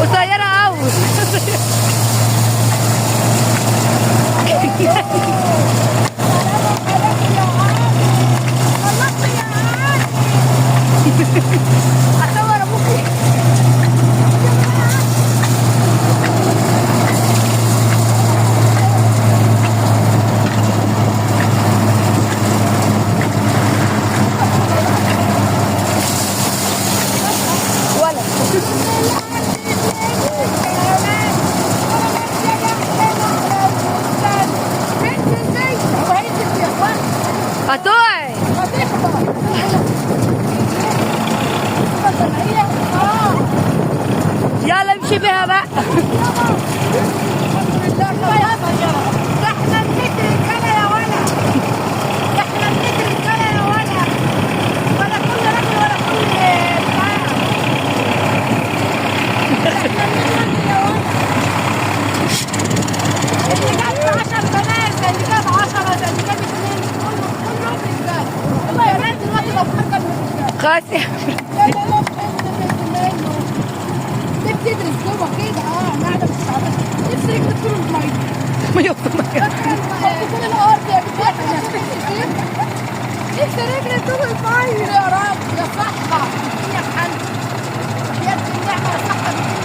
قصيرة قوي. اصور ابوكي. ولا هتقعي. يلا امشي بيها بقى. اللي جاب 10 بنات زي اللي جاب 10 زي اللي جاب 2، كله كله رجاله. والله يا بنات دلوقتي لو خارجه من الرجالة. خلاص يا لا لا لا، منه ليه بتدرس جوه كده؟ اه قاعدة بتتعبش نفسي رجلي تطول المية. مية. تكون الارض يا بنت، نفسي رجلي طول المية. يا رب يا صحة يا حل يا النعمة يا صحة.